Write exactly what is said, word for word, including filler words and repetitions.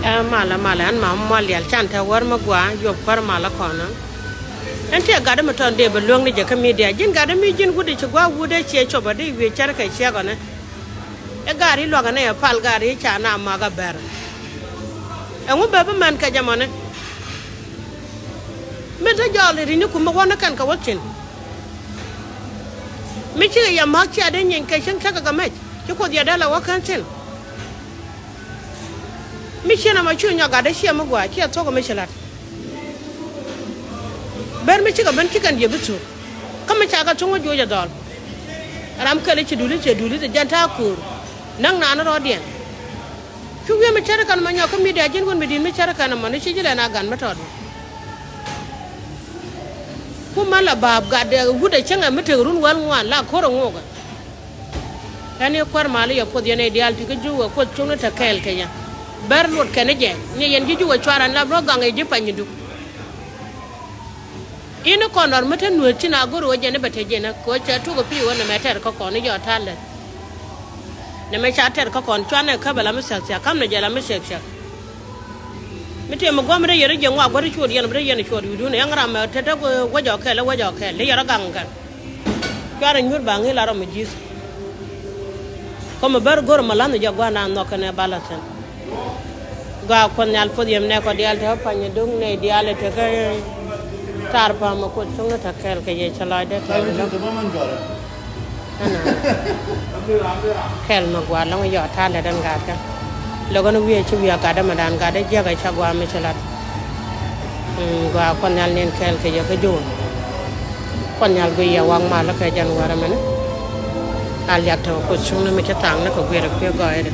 Ɛ malä, malä, ɛn ma mual diaal can te wär mi gua, yuɔp kuäär malä kɔnä. Ɛn tiɛ gatdä mi tɔn dee bɛ luäŋ ni jɛ kä midia. Ji̱n gatdä mi ji̱n wut i̱ ci gua wut ɛ ciɛ cop ɛ di wi̱i̱ cär kɛ ciɛk ɔni. Ɛ gaari luakä ni ɛ pal gaari ca na mak ɛ bɛr. Ɛŋu bɛ bi mɛn kɛ jɛ mɔni? Mi te jɔɔl ri ni kum mi wä ni kɛn kɛ wä thi̱n. Mi cikɛ yɛ ma̱a̱k cia dee nyieeny kɛ cieŋ cäkɛ kɛ mɛc ci Kuoth yɛ dee la wä kɛn thi̱n. Mi ciɛ nɔmɔ cu nyɔk gat dee ciɛ mi gua̱a̱ ciɛ thuɔ̱k mi ci la̱t. Ber mi cikɛ ben ci kɛn jiɛ bi thuɔ̱k. Kä mi ca kɛ thuŋ wä juɔc ɛ dhɔl. Ram kɛl i̱ ci duli̱th cɛ duli̱th ɛ jɛn ta̱a̱ ko̱o̱r. Näk naan rɔɔdiɛn. Cu wi̱i̱ mi cär kɛn mɔ nyɔk kä midia ji̱n wun mi di̱i̱t mi cär kɛn mɔ ni ci ji̱ lɛn a gan mi tɔt. Ku män la ba̱a̱p gat dee wut ɛ cäŋɛ mi tek run wäl ŋuan la ko̱r ɛ ŋuɔkɛ. Ɛn i̱ kuäär mal i̱ yɛ Kuoth yɛn i̱ diaal ti kä juuk ɛ Kuoth cuŋni te kɛɛl kɛ yɛ. Bär luɔt kɛn i̱ jɛ ni yɛn ji̱ juuk ɛ cuaran la bä gaŋ i̱ ji̱ pany i̱ duk. I̱ni kɔn rɔr mi te nueet ci na go̱r ɣöö jɛn i̱ bɛ te jɛn ɛ kɛ ɣöö cɛ tuk ɛ pi̱i̱ ɣöö nɛmɛ tɛr kä kɔn i̱ jɔɔ ta̱a̱ lät. Nɛmɛ ca tɛr kä kɔn cuanɛ kä bɛ la mi thia̱k thia̱k ka̱m nɛ jɛ la mi thia̱k thia̱k. Mi tëë mi gua̱m mi te yɛn i̱ jɛ ŋuak gua̱r i̱ cuɔt yɛn bi te yɛn i̱ cuɔt wi̱i̱dun ɛ ɣän ram mɛ te te guäc ɔ kɛl ɛ guäc ɔ kɛl i̱ yɛn rɔ gaŋ kɛn. Cuarɛ nyuur ba ŋi̱i̱l a rɔ mi ji̱th. Kä mi bär go̱r mi la̱nh jɛ gua̱a̱r na nhɔk kɛnɛ bal a thi̱n. Gɔaa Kuɔth Nhial puɔth yɛm nɛ kɔ diaal te kä pany duŋ nɛ diaal te kä tar pam mi Kuoth cuŋ ni te kɛɛl kɛ yɛ cɛ lɔcdɛ te mi lo̱k. Ɛnɔ. Kɛl mi gua̱a̱r lɔ̱ŋ yɔ ta̱a̱ lɛ den gaatkä. Lo̱k ɛn wi̱i̱ ci wi̱i̱ a gatdä mi daan gatdä jiäk a ca gua̱a̱r mi ci lat. Mm, gɔaa Kuɔth Nhial nin kɛɛl kɛ yɛ kä jo̱o̱n. Kuɔth Nhial guiy yɛ waŋ mal kɛ jɛn wärä mɛnɛ. A liak te kɛ Kuoth cuŋni mi ci thaŋni kɛ guiɛr kui̱ gɔɔyädɛ.